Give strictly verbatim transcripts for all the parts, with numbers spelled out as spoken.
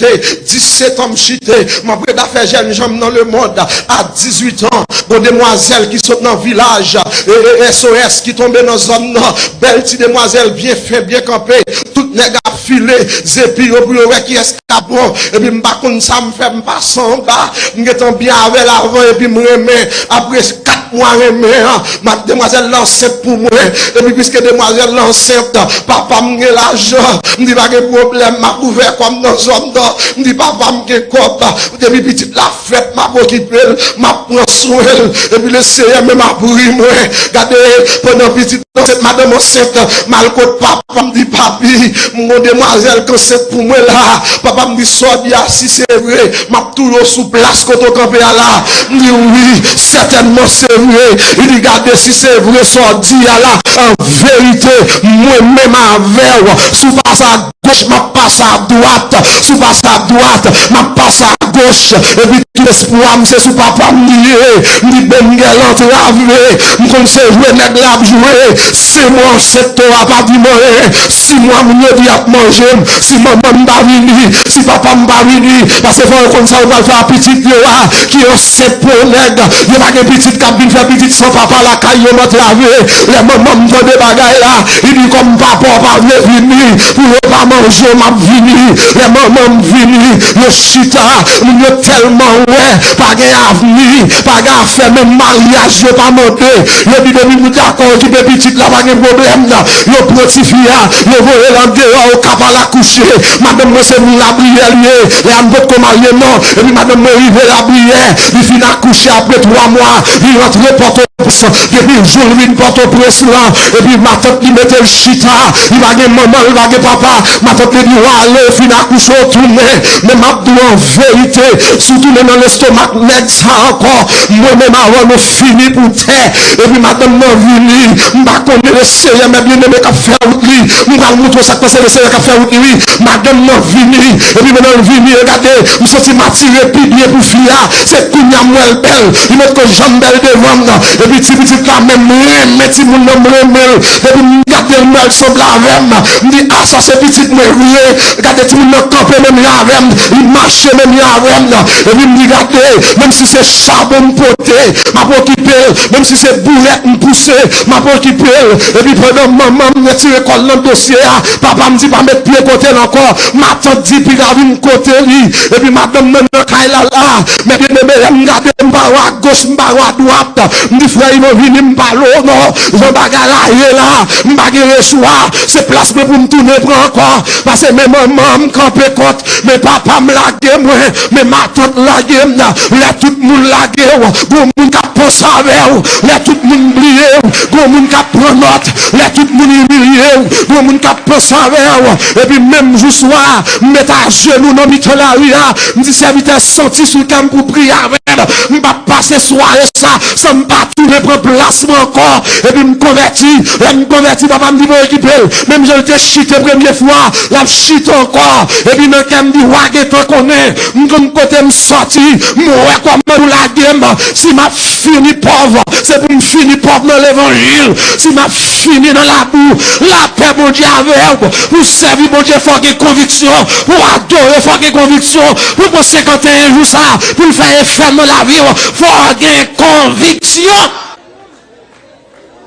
chite, disèt an m chite, m ap rete afè jènjan m nan lemond. A dizuit an, gon demwazèl ki sot nan vilaj, e, e, S O S ki tonbe nan zòn nan, bèl ti demwazèl byen fen, byen kanpe, tout nèg ap file zepi yo pou yo wè kiyès k ap bon, epi m pa konn sa m fè, m pase anba, m gentan byen avè l avan, epi m renmen, apre kat mwa renmen an, ma-, demwazèl la ansent pou mwen, epi piske demwazèl la ansent, papa m gen lajan, m di pa gen pwoblèm, m ap ouvè kò m nan zòn nan, m di papa m gen kòb, depi pitit la fèt, m ap okipe l, m ap pran swen l, epi Lesenyè menm ap ri mwen, gade, pandan pitit ansent, madanm ansent, m al kot papa m di, papi, m gon demwazèl k ansent pou mwen la, papa m di, sa w di a, si se vre, m ap touye w sou plas kote w kanpe a la. M di, wi, sètènman se vre. Li di, gade si se vre sa w di a la. An verite, mwen menm avè w, si w pase a goch, m ap pase a dwat. Si w pase a dwat, m ap pase a goch. Epi tout espwa m se sou papa m li ye. M di, bon, m gen l antrave. M konn se jwe nèg la ap jwe. Se mwen ansent to a pa di m anyen. Si mwa m yo di ap manje m. Si manman m pa vini, si papa m pa vini, paske fò yo konn sa yo pral fè a pitit yo a, ki ansent pou yon nèg, yo pa gen pitit k ap vin fè pitit san papa lakay yo, m antrave. Lè manman m tande bagay la, li di, kòm papa w pa vle vini, pou yo pa manje w, m ap vini. Lè manman m vini, yo chita, moun yo tèlman wè, pa gen avni, pa gen afè, menm maryaj yo pa mande. Yo di, depi nou dakò okipe pitit la, pa gen pwoblèm. Yo pran tifi a, yo voye l andeyò, Okap al akouche. Madanm mwen se moun Labriyè li ye. Lè a m potko marye non. Epi madanm mwen rive Labriyè, li fin akouche apre twa mwa. Li rantre Pòtoprens. Depi jou l vin Pòtoprens lan, epi matant li mete l chita. Li pa gen manman, li pa gen papa. Matant li di, w ale, w fin akouche, w tounen. Men m ap di w an verite, si w tounen nan lestomak nèg sa ankò, mwen menm avè w nou fini pou tè. Epi madanm nan vini, m pa konnen Lesenyè, men byeneme k ap fè wout li. M pral montre w sa k pase, Lesenyè k ap fè wout li, wi. Madanm nan vini, epi pandan l vini, e gade, m santi m atire pi byen pou fi a. Se kounye a m wè l bèl. Li met kò janm bèl devan m nan. Epi ti pitit la menm, m renmen timoun nan, m renmen l. Depi m gade l, m wè l sanble avè m. M di, a, sa se pitit mwen vre. Gade timoun nan kanpe menm jan avè m, li mache menm jan avè m. Epi m di, gade, menm si se chabon m pote, m ap okipe l. Menm si se boulèt m pouse, m ap okipe l. Epi pandan manman m retire kò l nan dosye a, papa m di pa met pye kote l ankò. Matant di piga vin kote li. Epi madanm nan nan kay la la. Men byeneme, lè m gade, m pa wè agoch, m pa wè adwat. M di, frè Ivo, vini, m pale w non. Jan bagay la ye la, m pa gen lechwa. Se plas mwen pou m tounen pran ankò. Paske men manman m kanpe kont, men papa m lage mwen, men matant lage m. Lè tout moun lage w, gon moun k ap panse avè w. Lè tout moun bliye w, gon moun k ap pran nòt. Lè tout moun imilye w, gon moun k ap panse avè w. Epi menm jou swa, m met ajenou nan mitan lari a. M di, sèvitè, santi sou kè m pou priye avè l. M p ap pase sware sa san m pa tounen pran plas mwen ankò. Epi m konvèti. Lè m konvèti, papa m di m okipe l. Menm jan l te chite premye fwa, l ap chite ankò. Epi nan kè m di, wa gentan konnen. M konn kote m sòti. M wè kòman nou lage m. Si m ap fini pòv, se pou m fini pòv nan levanjil. Si m ap fini nan labou, lapè Bondye avè w. Pou w sèvi Bondye, fò w gen konviksyon. Pou w adore, fò w gen konviksyon. Pou w pran senkanteyen jou sa, pou l fè efè nan lavi w, fò w gen konviksyon.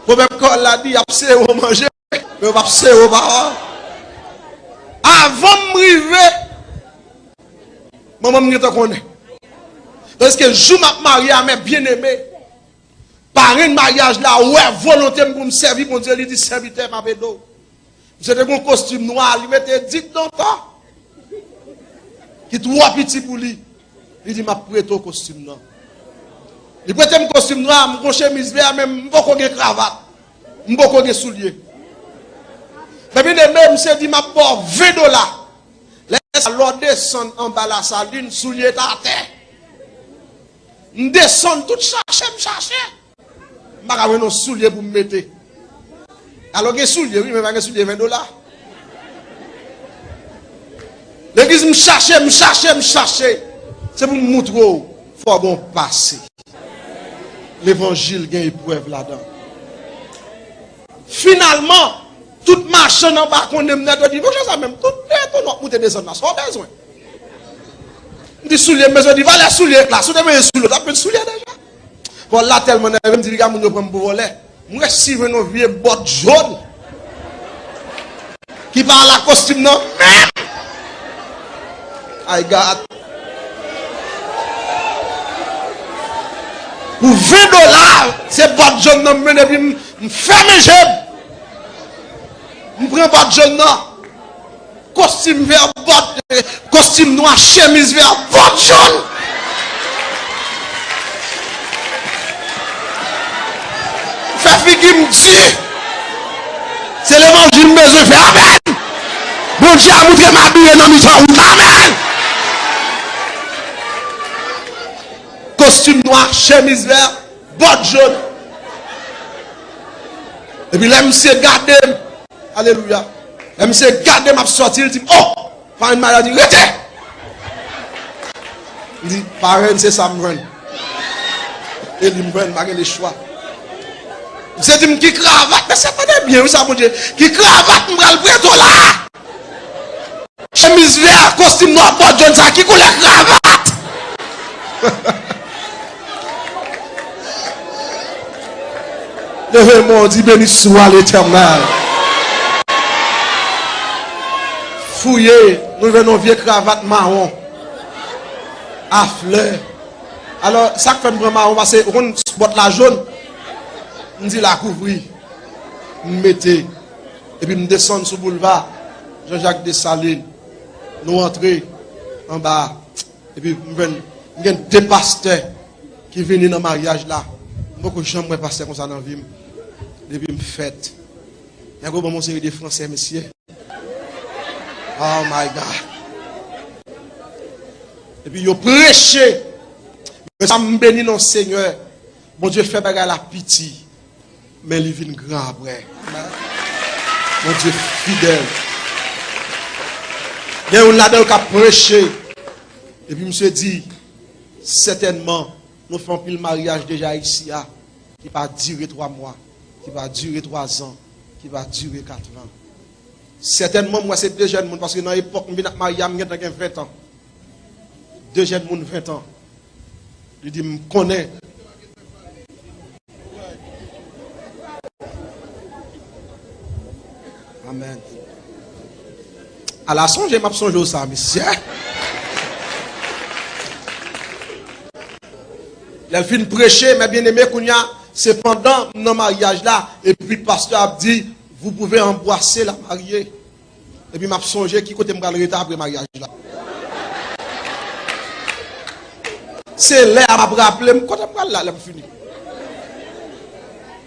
Pwovèb kreyòl la di, y ap sere w manje, men yo p ap sere w pawòl. Avan m rive, manman m gentan konnen. Tandiske jou m ap marye a, men byeneme, parenn maryaj la wè volonte m pou m sèvi Bondye, li di, sèvitè, m ap ede w. Misye te gen yon kostim nwa, li mete dit dontan ki twò piti pou li. Li di, m ap prete w kostim nan. Li prete m kostim nwa, m gon chemiz vè, men m poko gen kravat. M poko gen soulye. Men byeneme, misye di, m ap ba w ven dola. Lè sa, lè w desann anba Lasalin, soulye t atè. M desann tout chache, m chache. M pa ka jwenn yon soulye pou m mete. Alò gen soulye, wi, men pa gen soulye ven dola. Legliz, m chache, m chache, m chache. Se pou m moutre w, fò w gen yon pase. Levanjil gen eprèv ladan. Finalman, tout machann anba konnen m nèt, yo di, monchè, sa menm, tout detonn w ap moute desann la, sa w bezwen? M di soulye m bezwen, di valè soulye la. Si w te bezwen soulye, w t ap jwenn soulye deja. Vòl la tèlman nève m, di piga moun yo pran m pou vòlè. M resi jwenn yon vye bòt jòn ki pa la kostim nan menm. Ay gad. Pou ven dola, se bòt jòn nan m mennen, epi m, m fèmen je m. M pran bòt jòn nan. Kostim vè, bòt, eh, kostim nwa, chemiz vè, bòt jòn. Fè figi m di. Se levanjil m bezwen fè. Amèn. Bondye a moutre m abiye nan mitan wout la. Amèn. Kostim nwa, chemiz vè, bòt jòn. Epi lè misye gade m, alelouya. Lè misye gade m ap sòti, li di m, "Oh!" Parenn m la di, "Rete!" M di, "Parenn, se sa m jwenn." E li m jwenn, m pa gen lechwa. Misye di m, "Ki kravat?" Mesye, tande byen, wi, sa Bondye. "Ki kravat m pral prete w la a?" Chemiz vè, kostim nwa, bòt jòn sa, ki koulè kravat? Leve men w, di, "Beni swa Letènèl." Fouye, nou jwenn yon vye kravat mawon. A flè. Alò, sa k fè m pran mawon, paske ou konn bòt la jòn. M di, "La kouvri." M mete. Epi m desann sou boulva Jean-Jacques Dessalines. Nou antre anba a. Epi m jwenn, m gen de pastè ki vini nan maryaj la. M poko janm wè pastè konsa nan vi m. Depi m fèt. Nèg yo ban m yon seri de fransè, mesye. Oh my God. Epi yo preche. Men sa m beni non Senyè. Bondye fè bagay la piti. Men li vin gran apre. Bondye fidèl. Gen youn ladan yo k ap preche. Epi misye di, sètènman, nou fè anpil maryaj deja isi a, ki pa dire twa mwa, ki pa dire twa zan, ki pa dire kat zan. Sètènman, m wè se de jèn moun, paske nan epòk m vin ap marye a, m gentan gen ven tan. De jèn moun ven tan. Li di, "M konnen." Amèn. Ala sonje m ap sonje w sa, mesye. Lè l fin preche, mè byeneme, kounye a, se pandan m nan maryaj la, epi pastè ap di, "Vous pouvez embrasser la mariée." Epi m ap sonje ki kote m pral rete apre maryaj la. Se lè a m ap raple m kote m pral la lè m fini.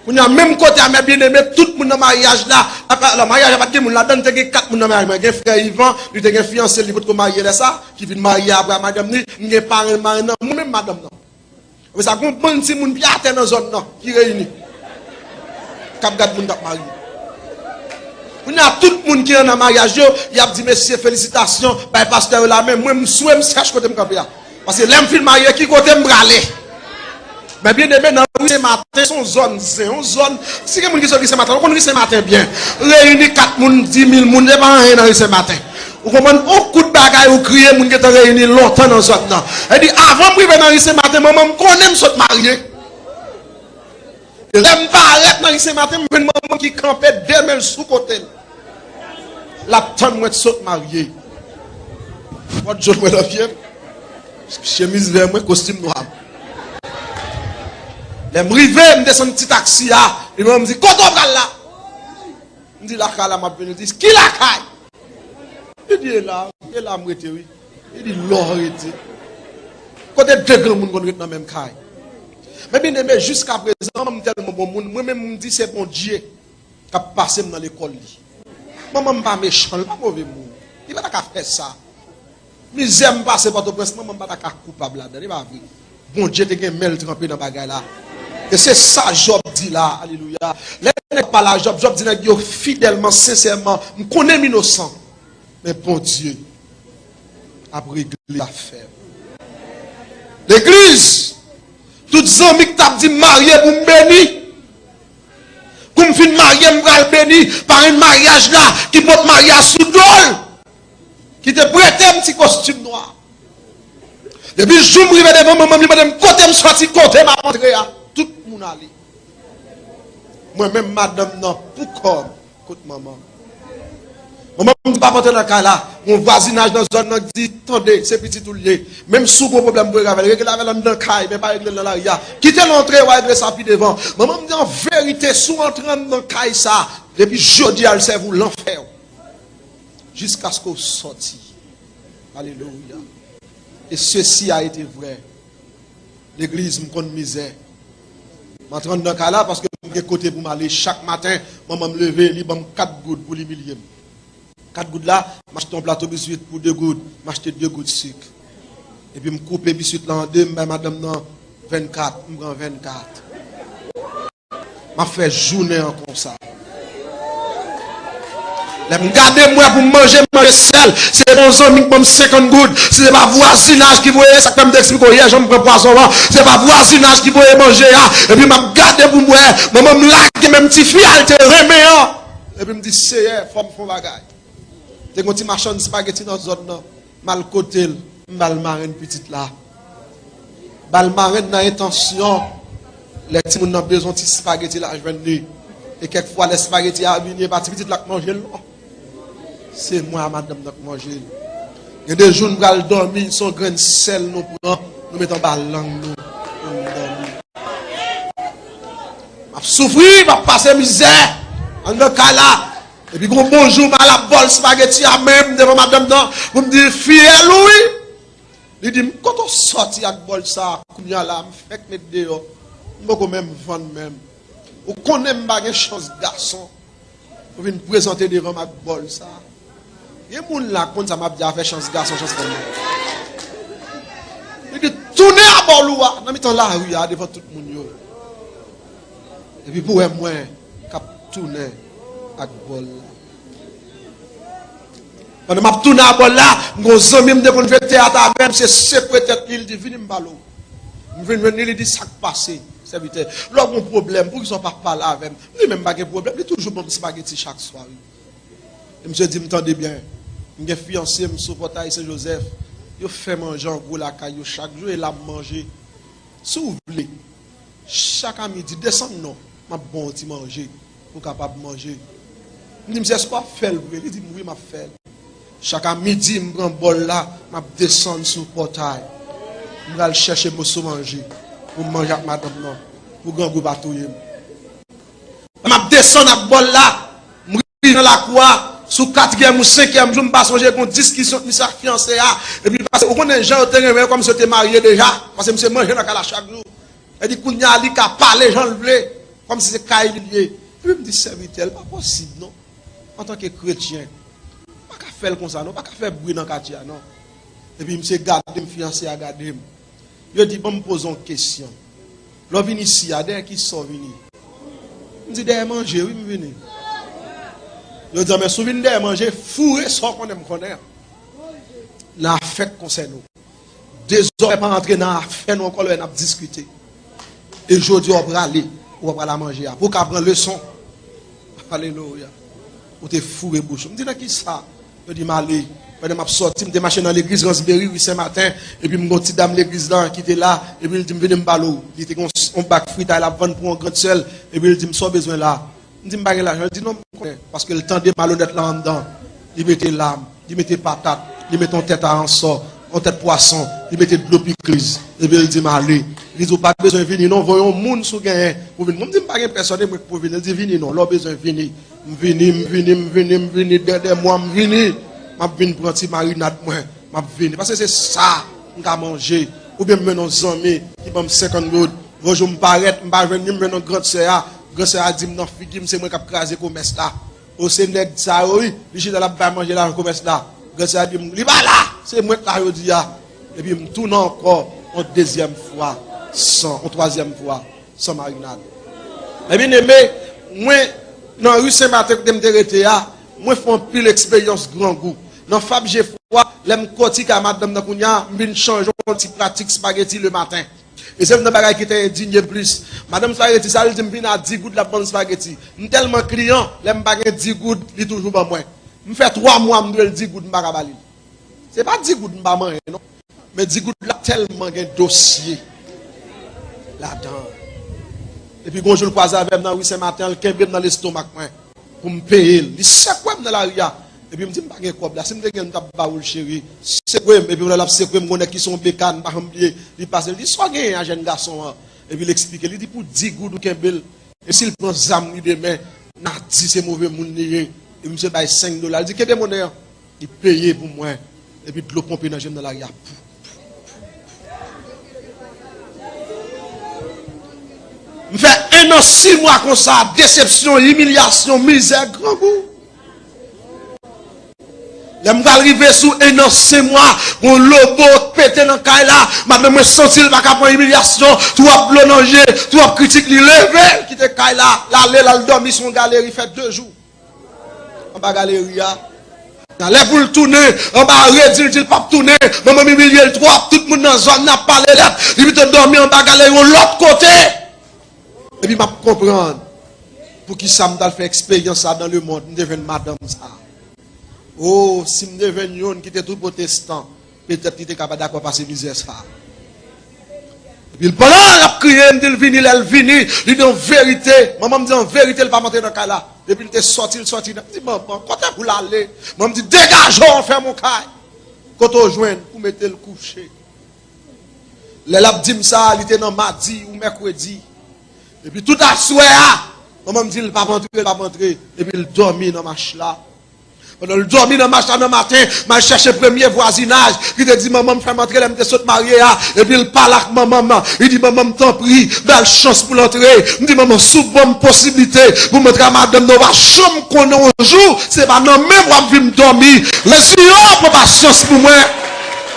Kounye a, menm kote a, mè byeneme, tout moun nan maryaj la, ap, alò, maryaj la pa t gen moun ladan l, te gen kat moun nan maryaj mwen. Gen frè Ivan, li te gen fiyanse l, li potko marye lè sa, ki vin marye apre a madanm li, m gen parenn, marenn nan, mwen menm madanm nan. Apre sa, gon bann timoun pye atè nan zòn nan ki reyini, k ap gad moun k ap marye. Kounye a, tout moun ki nan maryaj yo, y ap di, "Mesye, felisitasyon, bay pastè yo lamen." Mwen, m swe, m chèche kote m kanpe a. Paske lè m fin marye, ki kote m prale? Mè byeneme, nan ri Sen Maten, se yon zòn zen, yon zòn, si gen moun ki sot ri Sen Maten, nou konn ri Sen Maten byen. Reyini kat moun, di mil moun, se pa anyen nan ri Sen Maten. Ou konprann? On kout bagay ou kriye, moun gentan reyini lontan nan zòn nan. E di, avan m rive nan ri Sen Maten, manman m konnen m sot marye. Lè m parèt nan ri Sen Maten, m jwenn manman m ki kanpe de men l sou kote l. L ap tann mwen t sot marye. Bòt jòn mwen nan pye m. Chemiz vè mwen, kostim nwa m. Lè m rive, m desann ti taksi a. Epi manman m di, "Kote w pral la?" M di, "Lakay la m ap vini." Li di, "Ki lakay?" Li di, "E la, e la m rete, wi." Li di, "Lò rete. Kote de granmoun konn ret nan menm kay?" Mè byeneme, jiska prezan, manman m tèlman bon moun, mwen menm m di se Bondye k ap pase m nan lekòl li. Manman m pa mechan, li pa move moun. Li pa ta ka fè sa. Mizè m pase Pòtoprens, manman m pa ta ka koupab ladan, li pa vre. Bondye te gen men l tranpe nan bagay la. E se sa Jòb di la, alelouya. Lè nèg pale a Jòb, Jòb di nèg yo fidèlman, sensèman, "M konnen m inosan, men Bondye ap regle zafè m." Legliz, tout zanmi k t ap di m marye pou m beni, kou m fin marye, m pral beni, parenn maryaj la, ki pot maryaj sou do l, ki te prete m ti kostim nwa. Depi jou m rive devan manman m, li mande m kote m sòti, kote m ap antre a. Tout moun ale. Mwen menm, madanm nan, pou kò m, kot manman m. Manman m di pa antre nan kay la. Yon vwazinaj nan zòn nan di, tande, se pitit ou l ye. Menm si w gen pwoblèm pou regle avè l, regle avè l anndan kay, men pa regle l nan lari a. Kite l antre, w a regle sa pi devan. Manman m di, an verite, si w antre anndan kay sa, depi jodi a, l sèvi w lanfè. Jiskaske w sòti. Alelouya. E ceci a été vrai. Legliz, m konn mizè. M antre anndan kay la paske m gen kote pou m ale. Chak maten, manman m leve, li ban m kat goud pou l imilye m. Kat goud la, m achte yon plato biswit pou de goud, m achte de goud sik. Epi m koupe biswit la an de, m bay madanm nan vennkat, m pran vennkat. M ap fè jounen an konsa. Lè m gade m wè pou m manje, m manje sèl. Se yon zanmi k ban m senkant goud. Se pa vwazinaj ki voye, sa k fè m te eksplike w yè jan m pran pwazon an. Se pa vwazinaj ki voye manje a. Epi m ap gade pou m wè, manman m lage menm ti fi a l te renmen an. Epi m di, Seyè, fò m fè yon bagay. Te gen yon ti machann espageti nan zòn nan. M al kote l, m ba l marenn pitit la. Ba l marenn nan entansyon, lè timoun nan bezwen ti espageti, l a jwenn li. E kèk fwa, lè espageti a vini, e pa ti pitit la k manje l, non. Se mwen a madanm nan k manje l. Gen de jou, n pral dòmi, se yon grenn sèl nou pran, nou met anba lang nou, pou n dòmi. M ap soufri, m ap pase mizè, anndan kay la. Epi gon bon jou, m al ak bòl espageti a menm devan madanm nan, pou m di, fiyèl ou wi. Li di m, kote w sòti ak bòl sa a? Kounye a la, m fèk met deyò. M poko menm vann menm. Ou konnen m pa gen chans gason. Ou vin prezante devan m ak bòl sa a. Gen moun la konn sa m ap di a fè chans gason, chans fanm. Li di, tounen a bòl ou a, nan mitan lari a, devan tout moun yo. Epi pou wè mwen k ap tounen ak bòl la. Pandan m ap tounen ak bòl la, m gon zanmi m te konn fè teyat avè m, se sekretè li, li di, vini m pale w. M vin jwenn li, li di, sa k pase, sèvitè? Lè w gon pwoblèm, poukisa w pa pale avè m? M di, men m pa gen pwoblèm, li toujou ban m espageti chak swa, wi. E misye di m, tande byen, m gen fiyanse m sou Pòtay Sen Jozèf, yo fè manje an gwo lakay yo chak jou, e la m manje. Si w vle, chak a midi, desann non, m ap ba w yon ti manje, pou w kapab manje. M di, misye, èske w ap fè l vre? Li di m, wi, m ap fè l. Chak a midi, m pran bòl la, m ap desann sou Pòtay. M pral chèche moso manje, pou m manje ak madanm nan, pou grangou pa touye m. M ap desann ak bòl la, m rive nan lakou a, sou katriyèm ou senkyèm jou, m pa sonje gon diskisyon ant misye ak fiyanse a, epi li pase, ou konnen jan yo te renmen yo, kòmsi yo te marye deja, paske misye manje nan kay la chak jou. Epi kounye a, li ka pale jan l vle, kòmsi se kay li l ye. Epi m di, sèvitè, li pa posib non, antanke kretyen, pa ka fè l konsa non, pa ka fè bri nan katye a non. Epi misye gade m, fiyanse a gade m. Yo di, ban m poze w kesyon. Lè w vin isi a, dèyè kisa w vini? M di, dèyè manje, wi, m vini. Yo di, men si w vin dèyè manje, foure sa w konnen m konnen an. Nan afè k konsène w. Dezòmè pa antre nan afè nou ankò lè n ap diskite. E jodi a w prale, ou pa prale a manje a. Pou w ka pran leson. Alelouya. Ou te foure bouch ou. M di, nan kisa? Yo di m ale. Pandan m ap sòti, m te mache nan legliz Ransberi, ri Sen Maten. Epi m gon ti dam legliz la ki te la. Epi l di m, vini m pale w. Li te gen yon, yon bak fritay l ap vann pou yon grann sè l. Epi l di m, sa w bezwen la? M di, m pa gen lajan. Li di, non, m konnen. Paske l tande malonèt la anndan. Li mete lam, li mete patat, li mete yon tèt a ansò, yon tèt pwason, li mete dlo pikliz. Epi l di m ale. Li di, ou pa bezwen vini non, voye yon moun si w genyen pou vin. Mwen m di, m pa gen pèsòn, e mwen k pou vini. Li di, vini non, lè w bezwen vini. M vini, m vini, m vini, m vini, dèdè mwa m vini. M ap vin pran ti marinad mwen, m ap vini. Paske se sa m ka manje. Oubyen m mennen yon zanmi ki ban m senkant goud. Yon jou m parèt, m pa jwenn li, m mennen yon grann sè a. Grann sè a di m nan figi m, se mwen k ap kraze komès la. O, se nèg sa yo, wi. Li chita l ap bay manje lajan komès la. Grann sè a di m, li pa la, se mwen k la jodi a. Epi m tounen ankò yon dezyèm fwa, san, yon twazyèm fwa, san marinad. Ebyen, enben, mwen, nan ri Sen Maten kote m te rete a, mwen fè anpil eksperyans grangou. Nan Fab Jefwa, lè m kòti kay madanm nan kounye a, m vin chanje yon ti pratik espageti lematen. E se youn nan bagay ki te endinye m plis. Madanm espageti sa, li di m vin a di goud, l ap ban m espageti. M tèlman kliyan, lè m pa gen di goud, li toujou ban mwen. M fè twa mwa, m dwe l di goud, m pa ka ba li l. Se pa di goud m pa manyen, non. Men di goud la tèlman gen dosye ladan. Epi gon jou l kwaze avè m nan ri Senmaten an, l kenbe m nan lestomak mwen pou m peye l. Li sekwe m nan lari a. Epi m di, "M pa gen kòb la. Si m te gen l, m t ap ba ou l, cheri." Sekwe m. Epi pandan l ap sekwe m, gon nèg ki se yon bekàn, m pa janm bliye. Li pase, l di, "Sa w genyen a, jèn gason an?" Epi l eksplike. Li di, "Pou di goud ou kenbe l. E si l pran zam li demen, n a di se move moun li ye." Epi misye bay senk dola. Li di, "Kenbe monnen an." Li peye pou mwen. Epi dlo ponpe nan je m nan lari a. M fè en an sis mwa konsa, desepsyon, imilyasyon, mizè, grangou. Lè m pral rive sou en an sis mwa, yon lobo pete nan kay la, madanm mwen santi l pa ka pran imilyasyon, twòp dlo nan je, twòp kritik, li leve, l kite kay la, l ale, l al dòmi sou yon galeri, fè de jou anba galeri a. Nan lè pou l tounen, anba redi, l di l p ap tounen. Manman m imilye l twòp, tout moun nan zòn nan ap pale l, li pito dòmi anba galeri yon lòt kote. Epi m ap konprann poukisa m t al fè eksperyans sa dan lemonn, m te jwenn madanm sa. O, si m te jwenn youn ki te tou pwotestan, petèt li te ka pa dakò pase mizè sa. Epi l pandan l ap kriye, m di l vini, lè l vini, li di an verite. Manman m di an verite, l p ap antre nan kay la. Depi l te sòti, l sòti. M di, "Manman, kote pou l ale?" Manman m di, "Degaje w, anfèm yon kay. Kote w jwenn pou mete l kouche." Lè l ap di m sa, li te nan madi ou mèkredi. Epi tout aswè a, manman m di l p ap antre, l p ap antre. Epi l dòmi nan mach la. Pandan l dòmi nan mach la nan maten, m al chèche premye vwazinaj ki te di manman m fè m antre lè m te sot marye a. Epi l pale ak manman m. Li di, "Manman m, tanpri, ba l chans pou l antre." M di, "Manman, si w ban m posiblite pou m antre a madanm nan, ou pa janm konnen yon jou, se pa nan men w ap vin dòmi." Lè Senyè a pran pasyans pou mwen.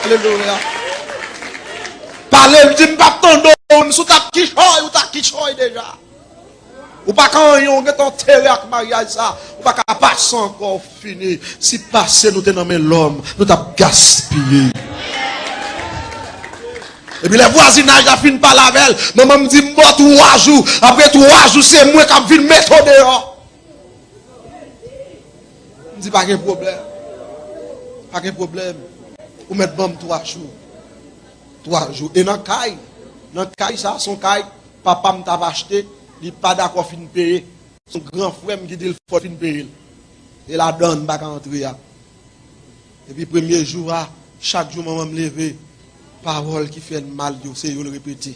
Alelouya. Pale, l di, "M p ap tande w, menm si w t ap kichòy, ou t ap kichòy deja." Ou pa ka anyen, ou gentan antere ak maryaj sa. Ou pa ka pase ankò, ou fini. Si pase nou te nan men lòm, nou t ap gaspiye. Epi lè vwazinaj la fin pale avè l, manman m di, "M ba w twa jou. Apre twa jou, se mwen k ap vin mete w deyò." M di, "Pa gen pwoblèm. Pa gen pwoblèm. Ou mèt ban m twa jou." Twa jou. E nan kay, nan kay sa, se yon kay papa m t ap achte, li pa dakò fin peye. Se yon gran frè m ki di l fò l fin peye l. E ladan l m pa ka antre a. Epi premye jou a, chak jou manman m leve, pawòl ki fè l mal yo, se yo l repete.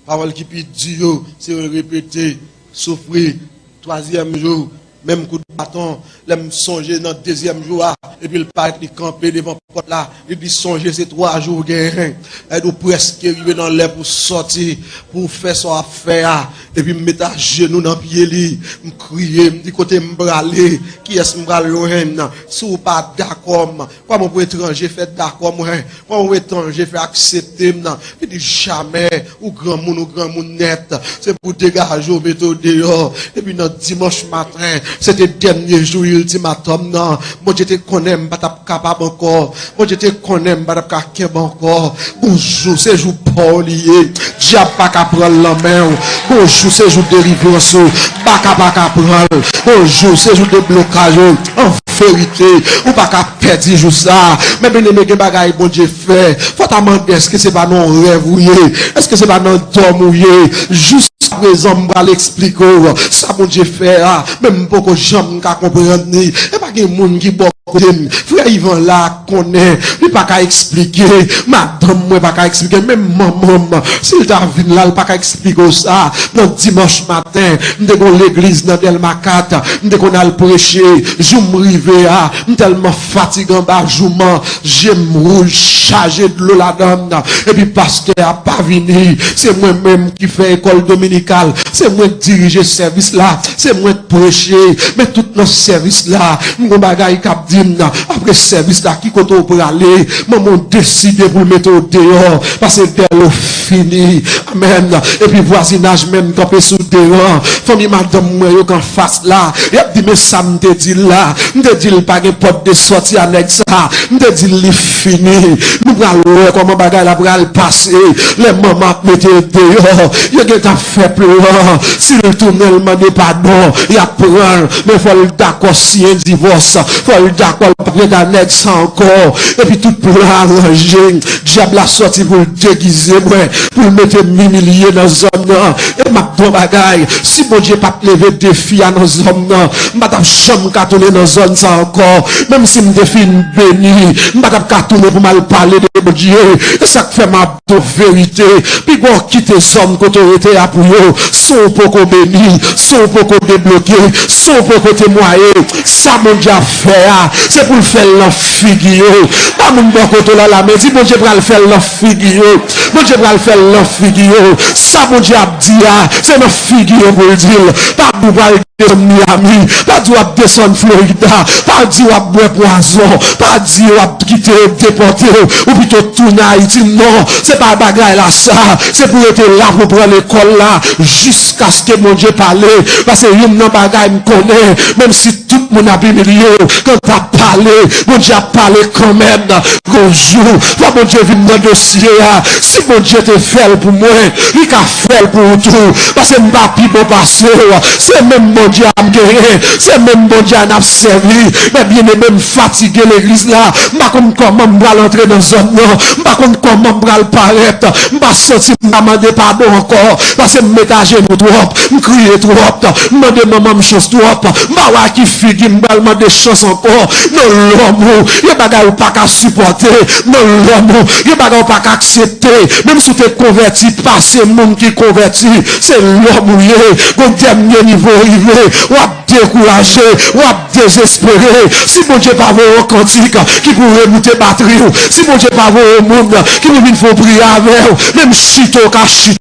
Pawòl ki pi di yo, se yo l repete. Soufri. Twazyèm jou, menm kout baton. Lè m sonje nan dezyèm jou a, epi l parèt, li kanpe devan pòt la. Li di, "Sonje, se twa jou w genyen. Èd ou prèske rive nan lè pou w sòti, pou w fè sa w ap fè a." Epi m met ajenou nan pye li. M kriye, m di, "Kote m prale? Kiyès m pral jwenn? Si w pa dakò m, kòman pou etranje fè dakò mwen? Kòman pou etranje fè aksepte m?" Li di, "Jamè, ou granmoun, ou granmoun nèt. Se pou degaje w, mete w deyò." Epi nan dimanch maten, se te dènye jou iltimatòm nan. Bondye te konnen m pa t ap kapab ankò. Bondye te konnen m pa t ap ka kenbe ankò. Gon jou, se jou pa w li ye. Dyab pa ka pran l nan men w. Gon jou, se jou delivrans ou. Baka pa ka pran l. Gon jou, se jou deblokaj ou. An verite, ou pa ka pèdi jou sa. Men byeneme, gen bagay Bondye fè. Fò w ta mande, èske se pa nan yon rèv ou ye? Èske se pa nan dòm ou ye? Jiskaprezan, m pral eksplike w sa Bondye fè a. Men m poko janm ka konprann li. E pa gen moun ki bò kote m. Frè Ivan la konnen, li pa ka eksplike. Madanm mwen pa ka eksplike. Menm manman m, si l ta vin la, l pa ka eksplike w sa. Nan dimanch maten, m te gon legliz nan Dèlma kat. M te konn al preche. Jou m rive a, m tèlman fatige anba jouman. Je m wouj, chaje dlo ladan l. Epi pastè a pa vini. Se mwen menm ki fè ekòl dominikal. Se mwen k dirije sèvis la. Se mwen k preche. Men tout nan sèvis la, m gon bagay k ap di m, "Apre sèvis la, ki kote w prale?" Manman w deside pou l mete w deyò. Paske dè Pale, ou fini. Amèn. Epi vwazinaj menm kanpe sou deran. Fanmi madanm mwen yo k anfas la, y ap di, men sa m te di l la. M te di l pa gen pòt de sòti a nèg sa. M te di l li fini. Nou pral wè kòman bagay la pral pase. Lè manman ap mete l deyò, yo gentan fè plan. Si l tounen, l mande padon, y ap pran l. Men fò l dakò siyen divòs. Fò l dakò l p ap ret ak nèg sa ankò. Epi tout plan aranje. Dyab la sòti pou l degize mwen, pou l mete m imilye nan zòn nan. E m ap di w yon bagay, si Bondye pa t leve defi a nan zòn nan, m pa t ap janm ka tounen nan zòn sa ankò. Menm si m te fin beni, m pa t ap ka tounen pou m al pale de Bondye. E sa k fè m ap di w verite. Pi bon kite zòn kote w rete a pou yo. Si w poko beni, si w poko debloke, si w poko temwaye, sa Bondye ap fè a, se pou l fè l nan figi yo. Ba moun bò kote w la lamen, di, Bondye pral fè l nan figi yo. Bondye pral fè l nan figi yo. Sa Bondye ap di a, se nan figi yo pou l di l. Pa di w pral desann Miami, pa di w ap desann Florida, pa di w ap bwè pwazon, pa di w ap kite yo depòte w, ou pito tounen Ayiti. Non, se pa bagay la sa. Se pou rete la pou pran lekòl la jiskaske Bondye pale. Paske youn nan bagay m konnen, menm si tout moun ap imilye w, kan w ap pale, Bondye ap pale kanmenm. Gon jou, fò Bondye vin nan dosye a. Si Bondye te fè l pou mwen, li ka fè l pou ou tou. Paske m pa pi bon pase w. Se menm Bondye a m genyen. Se menm Bondye a n ap sèvi. Men byeneme, m fatige legliz la. M pa konn kòman m pral antre nan zòn nan. M pa konn kòman m pral parèt. M pa santi m ka mande padon ankò. Paske m met ajenou twòp. M kriye twòp. M mande manman m chans twòp. M pa wè ak ki figi m pral mande chans ankò. Nan lòm ou, gen bagay ou pa ka sipòte. Nan lòm ou, gen bagay ou pa ka aksepte. Menm si w te konvèti, pase moun ki konvèti, se lòm ou ye. Gon dènye nivo rive, w ap dekouraje, w ap dezespere. Si Bondye pa voye yon kantik ki pou reboute batri w, si Bondye pa voye yon moun ki pou vin fè yon priyè avè w, menm chita w ka chite.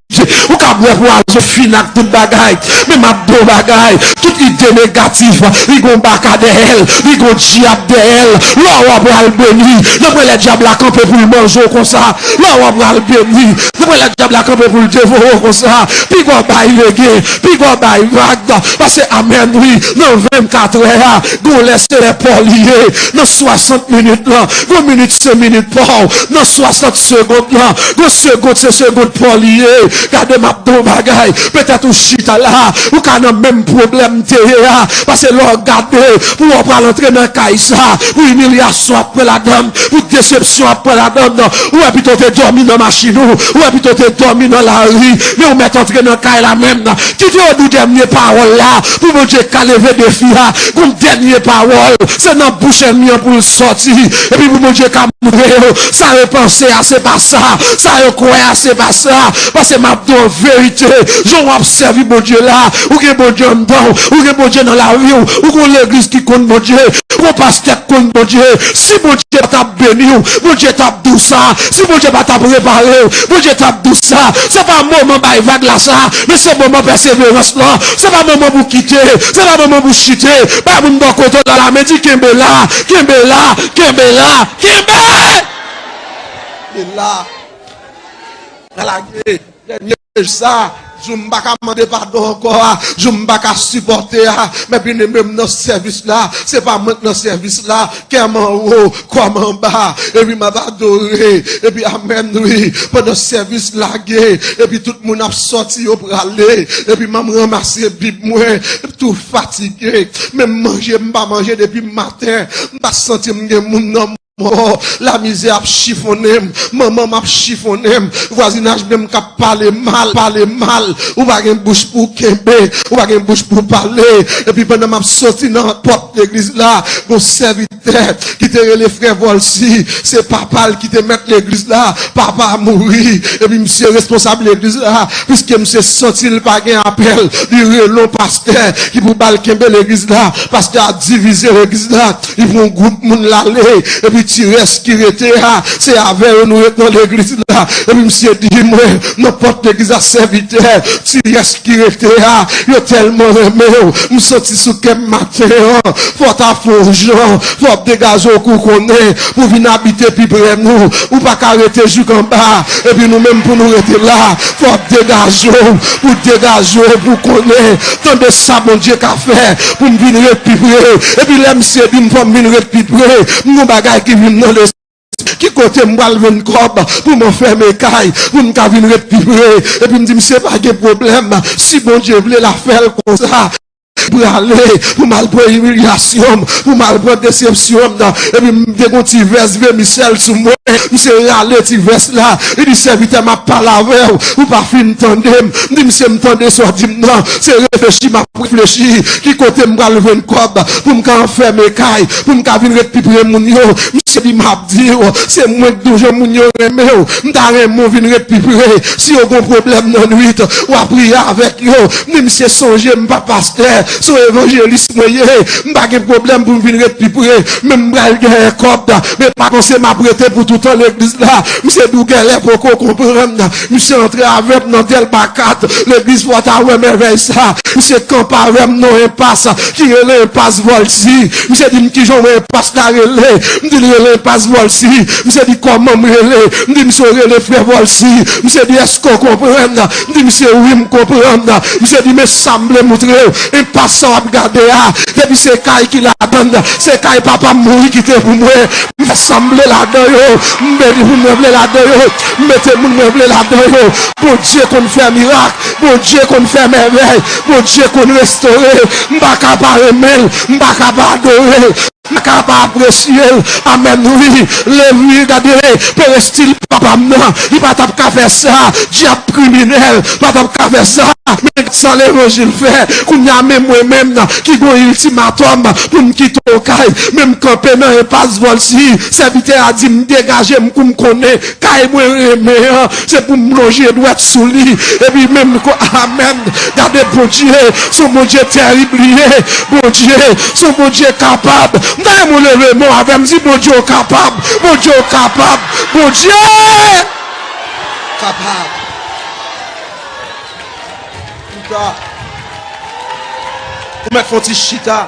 Ou ka bwè pwazon, fini ak tout bagay. Men m ap di w bagay. Tout ide negatif, li gon baka dèyè l, li gon dyab dèyè l. Lè w ap pral beni, nan mwen lè dyab la kanpe pou l manje w konsa. Lè w ap pral beni, nan mwen lè dyab la kanpe pou l devore w konsa. Piga w bay legen, piga w bay vag. Pase amèn, wi. Nan vennkatrè a, gon lè se lè pa w li ye. Nan swasant minit lan, gon minit se minit pa w. Nan swasant segond lan, gon segond se segond pa w li ye. Gade, m ap di w bagay. Petèt ou chita la, ou ka nan menm pwoblèm m te ye a. Pase lè w gade, pou w pral antre nan kay sa, pou imilyasyon ap pran ladann, pou desepsyon ap pran ladann, ou wè pito w te dòmi nan machin ou, ou wè pito w te dòmi nan lari, men ou mèt antre nan kay la menm. Kite yo di w dènye pawòl la, pou Bondye ka leve defi a. Gon dènye pawòl, se nan bouch ènmi an pou l sòti. Epi pou Bondye ka montre yo, sa yo panse a, se pa sa. Sa yo kwè a, se pa sa. Pase m ap di w verite, jan w ap sèvi Bondye la, ou gen Bondye anndan w, ou gen Bondye nan lavi w, ou gon legliz ki konn Bondye, ou gon pastè k konn Bondye. Si Bondye pa t ap beni w, Bondye t ap di w sa. Si Bondye pa t ap repare w, Bondye t ap di w sa. Se pa moman bay vag la sa, men se moman pèseverans lan. Se pa moman pou kite, se pa moman pou chite. Bay moun bò kote w la lamen, di, kenbe la, kenbe la, kenbe la, kenbe! E la, la lage, dènye sa, jou m pa ka mande padon ankò a, jou m pa ka sipòte a, men byeneme m nan sèvis la, se pa mwen k nan sèvis la, kè m anwo, kò m anba, epi m ap adore, epi amèn, wi, pandan sèvis lage, epi tout moun ap sòti, yo prale, epi m ap ranmase Bib mwen, tou fatige, menm manje m pa manje depi maten, m pa santi m gen moun nan mò, lamizè ap chifonnen m, manman m ap chifonnen m, vwazinaj menm k ap pale mal, pale mal, ou pa gen bouch pou w kenbe, ou pa gen bouch pou w pale, epi pandan m ap soti nan pòt legliz la, gon sèvitè ki te rele frè Volcy, se papa l ki te mèt legliz la, papa a mouri, epi misye responsab legliz la, piske misye santi l pa gen apèl, li rele yon pastè ki pou ba l kenbe legliz la, pastè a divize legliz la, li pran yon gwoup moun l ale, epi ti rès ki rete a, se avè yo nou ret nan legliz la. Epi misye di mwen, nan pòt legliz la, sèvitè, ti rès ki rete a, yo tèlman renmen w, m santi sou kè m maten an, fò w ta fè yon jan, fò w degaje w kou konnen, pou w vin abite pi pre nou, ou pa ka rete jik anba, epi nou menm pou nou rete la, fò w degaje w, pou w degaje w, pou w konnen, tande sa Bondye ka fè, pou m vin ret pi pre, epi lè misye di m fò m vin ret pi pre, m gon bagay ki vin nan lespri. Ki kote m pral jwenn kòb pou m anfèmen kay, pou m ka vin ret pi pre? Epi m di, misye pa gen pwoblèm. Si Bondye vle, l a fè l konsa. Prale, pou m al pran imilyasyon m, pou m al pran desepsyon m nan. Epi m te gon ti vès vèmisèl sou mwen. Misye rale ti vès la. Li di, sèvitè, m ap pale avè w. Ou pa fin tande m. M di, misye, m tande sa w di m nan. Se reflechi m ap reflechi. Ki kote m pral jwenn kòb pou m ka anfèmen kay, pou m ka vin ret pi pre moun yo? Misye di, m ap di w, se mwen k di w jan moun yo renmen w. M ta renmen w vin ret pi pre. Si yo gon pwoblèm nan nwit, w a priye avèk yo. M di, misye, sonje m pa pastè, se yon evanjelis mwen ye. M pa gen pwoblèm pou m vin ret pi pre. Men m pral genyen kòb, men pa panse m ap rete pou toutan legliz la. Misye di w genlè poko konprann. Misye antre avè m nan Dèlma kat, legliz Pòt a wè mèvèy sa. Misye kanpe avè m nan enpas ki rele enpas Vòlsi. Misye di m kijan w wè enpas la rele. M di l rele enpas Vòlsi. Misye di kòman m rele. M di misye w rele frè Vòlsi. Misye di èske w konprann? M di misye wi m konprann. Misye di men sa m vle moutre w. Enpas sa w ap gade a, depi se kay ki ladann, se kay papa m mouri kite pou mwen. M fè sa m vle ladan yo. M beni moun mwen vle ladan yo. M mete moun mwen vle ladan yo. Bondye konn fè mirak. Bondye konn fè mèvèy. Bondye konn restore. M pa ka pa renmen l. M pa ka pa adore l. M pa ka pa apresye l. Amèn, wi. Levi, gade, perestil papa m nan. Li pa t ap ka fè sa. Dyab kriminèl pa t ap ka fè sa. Men sa levanjil fè. Kounye a, men mwen menm nan, ki gon iltimatòm pou m kite Okay, men m kanpe nan enpas Vòlsi. Sèvitè a di m degaje m kou m konnen kay mwen renmen an, se pou m lonje dwèt sou li. Epi menm ko, amèn. Gade Bondye, se yon Bondye tèrib li ye. Bondye, se yon Bondye kapab. M ta renmen w leve men w avè m, di, Bondye w kapab. Bondye w kapab. Bondye kapab. Chita. Ou mèt fè yon ti chita.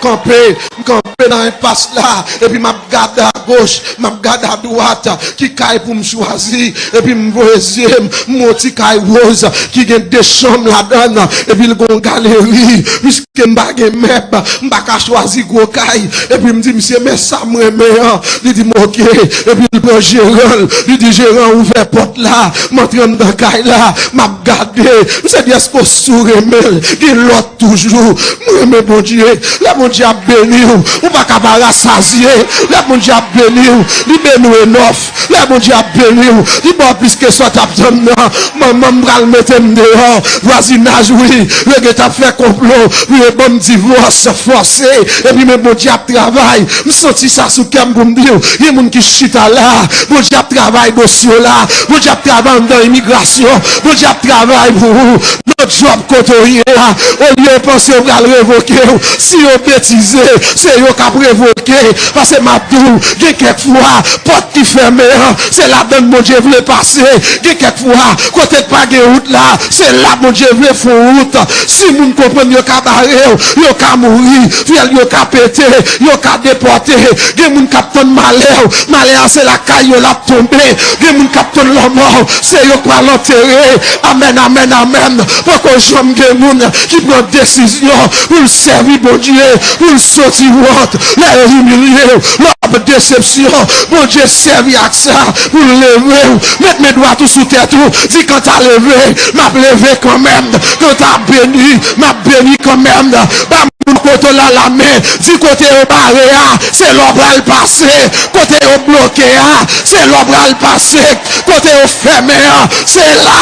Kanpe, m kanpe nan enpas la, epi m ap gade agoch, m ap gade adwat, ki kay pou m chwazi, epi m voye zye m, m wè yon ti kay woz, ki gen de chanm ladann, epi l gen yon galeri, piske m pa gen mèb, m pa ka chwazi gwo kay, epi m di, misye, men sa m renmen an, li di m, oke, epi l pran jeran l, li di, jeran, ouvè pòt la, m antre anndan kay la, m ap gade, misye di, èske w sou renmen l, gen lòt toujou. M renmen Bondye. Lè Bondye ap beni w, ou pa ka pa rasazye. Lè Bondye ap beni w, li beni w enòf. Lè Bondye ap beni w, li ba w plis ke sa w t ap tann nan. Manman m pral mete m deyò. Vwazinaj, wi, yo gentan ap fè konplo pou yo ban m divòs fòse. Epi men Bondye ap travay. M santi sa sou kè m pou m di w. Gen moun ki chita la. Bondye ap travay dosye w la. Bondye ap travay anndan imigrasyon. Bondye ap travay pou ou. Nan djòb kote w ye a, olye yo panse yo pral revoke w, si yo betize, se yo k ap revoke. Paske m ap di w, gen kèk fwa, pòt ki fèmen an, se ladann Bondye vle pase. Gen kèk fwa, kote k pa gen wout la, se la Bondye vle fè yon wout. Si moun konprann yo ka bare w, yo ka mouri, fyèl yo ka pete, yo ka depòte. Gen moun k ap tann malè w, malè a se lakay yo l ap tonbe. Gen moun k ap tann lanmò, se yo k pral antere. Amèn, amèn, amèn. Poko janm gen moun ki pran desizyon pou l sèvi Bondye, pou l soti wont. Lè yo imilye w, lè w ap desepsyon, Bondye sèvi ak sa pou l leve w. Met men dwat ou sou tèt ou, di, kanta leve, m ap leve kanmenm. Kanta beni, m ap beni kanmenm. Ba moun kote w la lamen, di, kote yo bare a, se la w pral pase. Kote yo bloke a, se la w pral pase. Kote yo fèmen an, se la.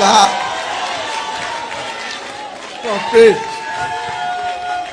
La. Kanpe.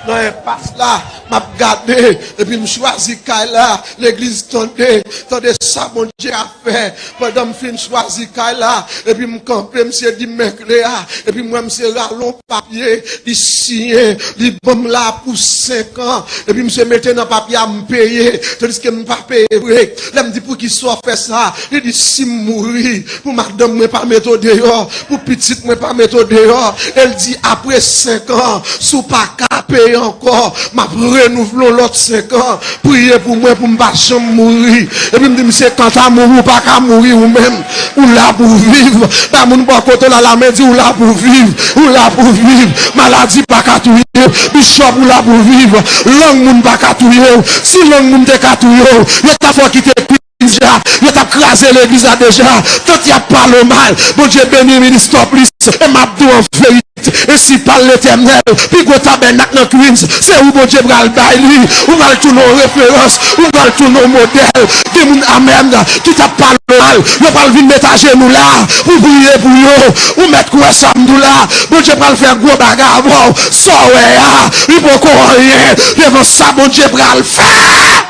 nan enpas la, m ap gade, epi m chwazi kay la, legliz tande, tande sa Bondye ka fè. Pandan m fin chwazi kay la, epi m kanpe, misye di m men kle a, epi m wè misye rale yon papye, li siyen, li ban m la pou senk an, epi misye mete nan papye a m peye, tandiske m pa peye vre. Lè m di poukisa w fè sa, li di si m mouri, pou madanm mwen pa mete w deyò, pou pitit mwen pa mete w deyò. E l di apre senk an, si w pa ka peye ankò, m ap renouvle w lòt senk an. Priye pou mwen pou m pa janm mouri. Epi m di misye, kanta mouri, ou pa ka mouri ou menm. Ou la pou viv. Ba moun bò kote w la lamen, di ou la pou viv. Ou la pou viv. Maladi pa ka touye w. Bichòp, ou la pou viv. Lang moun pa ka touye w. Si lang moun te ka touye w, yo ta fè w kite Queens deja. Yo t ap kraze legliz la deja. Tant y ap pale w mal. Bondye beni Minister Plis. E m ap di w an verite. E si pa Letènèl, pi gwo tabènak nan Queens, se ou Bondye pral bay li. Ou pral tounen yon referans. Ou pral tounen yon modèl. Gen moun, amèn, ki t ap pale w mal. Yo pral vin met ajenou la pou priye pou yo. Ou mèt kwè sa m di w la. Bondye pral fè gwo bagay avè w. Sa w wè a, li poko anyen devan sa Bondye pral fè.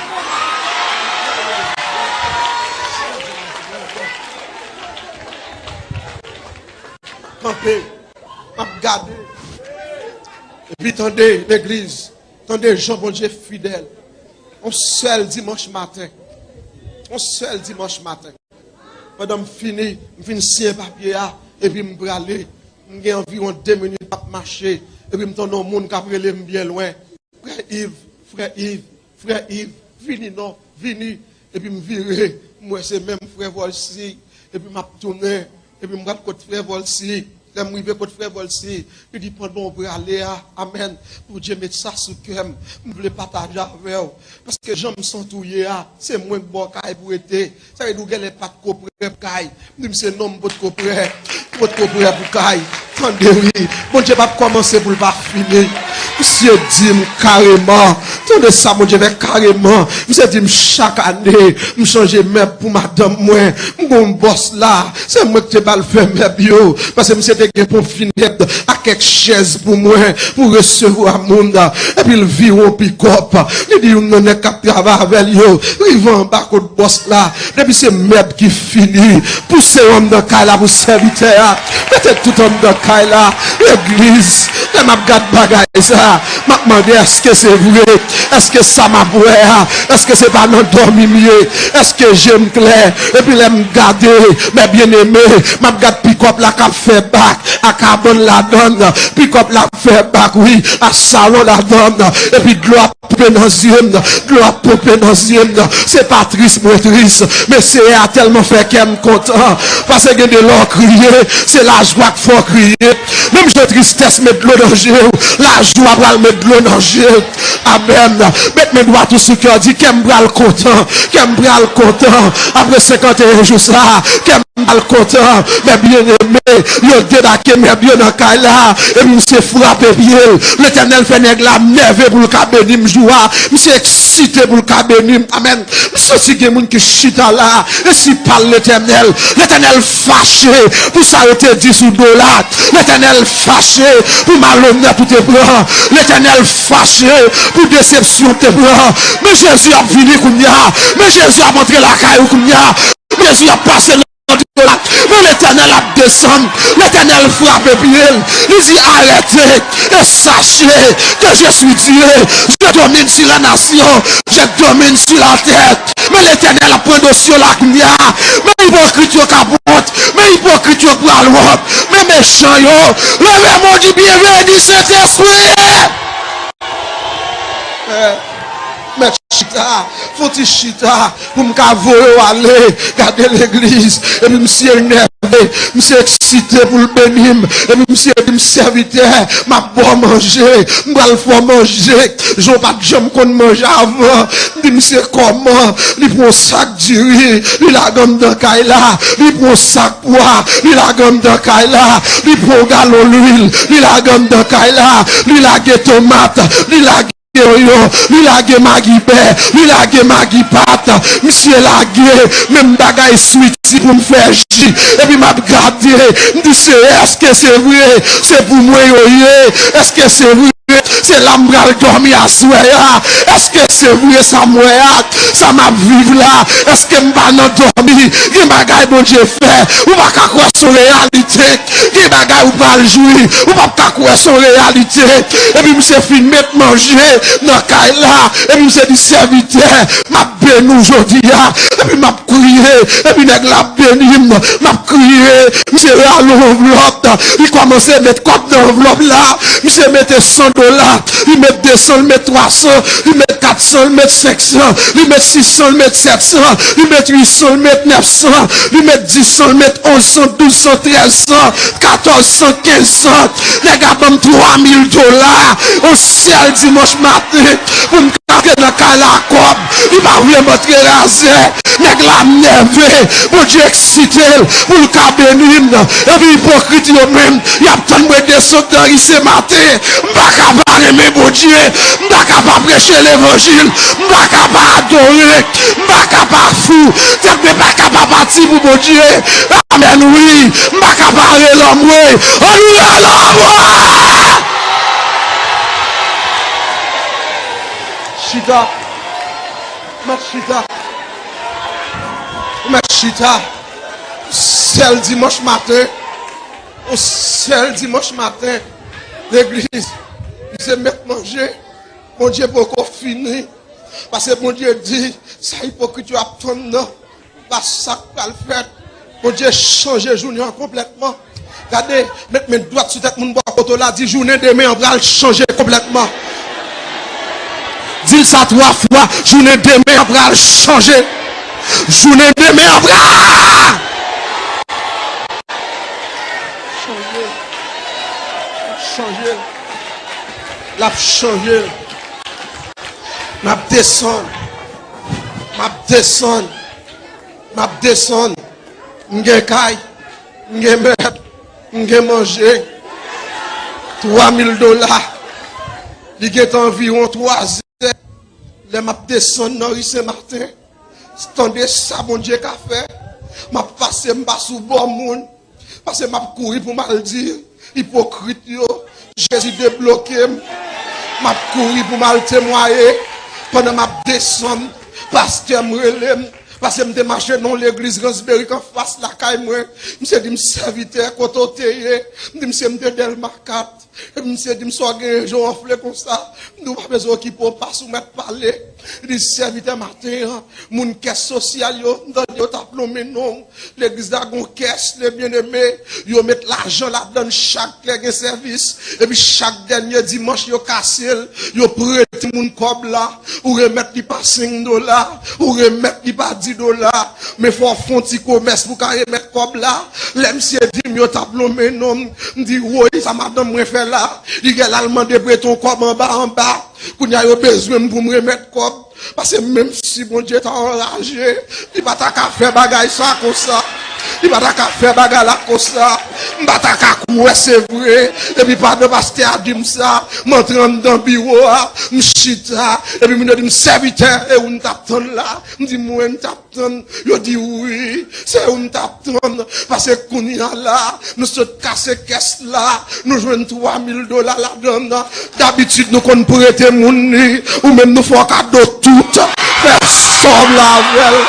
Kanpe, m ap gade. Epi tande, legliz, tande jan Bondye fidèl. On sèl dimanch maten. On sèl dimanch maten. Pandan m fini, m fin siyen papye a, epi m prale. M gen anviwon de minit m ap mache, epi m tande yon moun k ap rele m byen lwen. Frè Iv, frè Iv, frè Iv, vini non, vini. Epi m vire, m wè se menm frè Volcy. Epi m ap tounen, epi m pral kot frè Volcy. Lè m rive kot frè Volcy, li di pandan w prale a, amèn, Bondye met sa sou kè m, m vle pataje avè w. Paske jan m santi w ye a, se mwen k ba w kay pou rete. Sa vle di w genlè pa t ko prè pou kay. M di misye non, m potko prè. M potko prè pou kay. Tande wi. Bondye p ap kòmanse pou l pa fini. Misye di m kareman. Tande sa Bondye fè kareman. Misye di m chak ane, m chanje mèb pou madanm mwen. M gon bòs la. Se mwen ki te ba l fè mèb yo. Paske misye te gen ponp finèb ak kèk chèz pou mwen, pou resevwa moun. Epi l vire yon pikòp. Li di youn nan nèg k ap travay avè l yo rive anba kot bòs la. Depi se mèb ki fini, pouse w anndan kay la pou sèvitè a. Mete tout anndan kay la. Legliz, lè m ap gad bagay sa, m ap mande, èske se vre? Èske sa m ap wè a, èske se pa nan dòmi m ye? Èske je m klè? Epi lè m gade, mè byeneme, m ap gad pikòp la k ap fè bak a kabann ladann. Pikòp la ap fè bak, wi, a salon ladann. Epi dlo ap ponpe nan zye m, dlo ap ponpe nan zye m. Se pa tris mwen tris, men Seyè a tèlman fè kè m kontan. Paske gen de lè w kriye, se lajwa k fè w kriye. Menm jan tristès met dlo nan je w, lajwa pral met dlo nan je w. Amèn. Met men dwat ou sou kè w, di, kè m pral kontan, kè m pral kontan. Apre senkanteyen jou sa, kè m pral kontan. Mè byeneme, yo debake mèb yo nan kay la, epi misye frape pye l. Letènèl fè nèg la nève pou l ka beni m jou a. Misye eksite pou l ka beni m. Amèn. M santi gen moun ki chita la. E si pa Letènèl, Letènèl fache pou sa yo te di sou do w la. Letènèl fache pou malonèt ou te pran. Letènèl fache pou desepsyon ou te pran. Men Jezi ap vini kounye a. Men Jezi ap antre lakay ou kounye a. Jezi ap pase nan do w la. Men Letènèl ap desann. Letènèl frape pye l. Li di, arrêtez et sachez que je suis Dieu. Je domine sur la nation. Je domine sur la terre. Men Letènèl ap pran dosye w la kounye a. Men ipokrit yo k ap wont. Men ipokrit yo k pral wont. Men mechan yo. Leve men w, di, bienveni Sentespri. Mèt chita, fon ti chita pou m ka voye w ale. Gade legliz, epi misye nève, misye eksite pou l beni m. Epi misye di m, sèvitè, m ap ba w manje, m pral fè w manje jan w pa t janm konn manje avan. M di misye kòman? Li pran yon sak diri, li lage anndan kay la. Li pran yon sak pwa, li lage anndan kay la. Li pran yon galon lwil, li lage anndan kay la. Li lage tomat, li lage Yoyo, li lage magi bè, li lage magi pat. Misye lage menm bagay switi pou m fè ji. Epi m ap gade, m di, se, èske se vre? Se pou mwen yo ye? Èske se vre? Se la m pral dòmi aswè a. Èske se vre sa m wè a? Sa m ap viv la? Èske m pa nan dòmi? Gen bagay Bondye fè, ou pa ka kwè se yon reyalite. Gen bagay ou pral jwi, ou p ap ka kwè se yon reyalite. Epi misye fin met manje nan kay la, epi misye di, sèvitè, m ap beni w jodi a. Epi m ap kriye, epi nèg la ap beni m, m ap kriye. Misye rale yon anvlòp, li kòmanse met kòb nan anvlòp la. Misye mete san dola, li met de san, li met twa san, li met kat san, li met senk san, li met sis san, li met sèt san, li met uit san, li met nèf san, li met dis san, li met onz san, douz san, trèz san, katòz san, kenz san. Nèg la ban m twa mil dola yon sèl dimanch maten pou m ka antre nan kay la ak kòb. Li pa vle m antre razè. Nèg la nève, Bondye eksite l pou l ka beni m. Epi ipokrit yo menm, y ap tann mwen desann nan ri Sen Maten. M pa ka pa renmen Bondye, m pa ka pa preche levanjil, m pa ka pa adore, m pa ka pa fou. Tèt mwen pa ka pa pati pou Bondye. Amèn, wi. M pa ka pa rele anmwe. Ann rele anmwe! Chita. Mèt chita. Mèt chita. Sèl dimanch maten. Yon sèl dimanch maten. Legliz. Misye met manje. Bondye poko fini. Paske Bondye di, sa ipokrit yo ap tann nan, pa sa k pral fèt. Bondye chanje jounen an konplètman. Gade, met men dwat sou tèt moun bò kote w la, di, jounen demen an pral chanje konplètman. Di l sa twa fwa, jounen demen an pral chanje. Jounen demen an pral chanje. L ap chanje. L ap chanje. M ap desann. M ap desann. M ap desann. M gen kay. M gen mèb. M gen manje. Twa mil dola. Li gentan anviwon twa zè. Lè m ap desann nan ri Sen Maten, tande sa Bondye ka fè. M ap pase, m pa sou bò moun. Paske m ap kouri pou m al di ipokrit yo, Jezi debloke m. M ap kouri pou m al temwaye. Pandan m ap desann, pastè m rele m. Paske m te mache nan yon legliz Ransberik anfas lakay mwen. Misye di m, sèvitè, kote w te ye? M di misye m te Dèlma kat. Epi misye di m, sa w genyen je w anfle konsa? M di w pa bezwen okipe w, pase w mèt pale. Li di, sèvitè, maten an, moun kès sosyal yo, m tande yo t ap lonmen non w. Legliz la gon kès, le byeneme, yo met lajan ladann chak lè gen sèvis. Epi chak dènye dimanch yo kase l, yo prete moun kòb la, ou remèt li pa senk dola, ou remèt li pa dis dola, men fò w fè yon ti komès pou w ka remèt kòb la. Lè misye di m yo t ap lonmen non m, m di, woy, sa madanm mwen fè la? Li gen l al mande prete yon kòb anba anba. Kounye a yo bezwen m pou m remèt kòb. Paske menm si Bondye ta anraje, li pa ta ka fè bagay sa konsa. Li pa ta ka fè bagay la konsa. M pa ta ka kwè se vre. Epi pandan pastè a di m sa, m antre anndan biwo a, m chita. Epi moun yo di m, sèvitè, e ou n t ap tann la? M di, mwen, m t ap tann. Yo di, wi, se ou n t ap tann. Paske kounye a la, nou sot kase kès la, nou jwenn twa mil dola ladann. Dabitid, nou konn prete moun li. Ou menm, nou fè w kado tout. Fè sòm la avè l.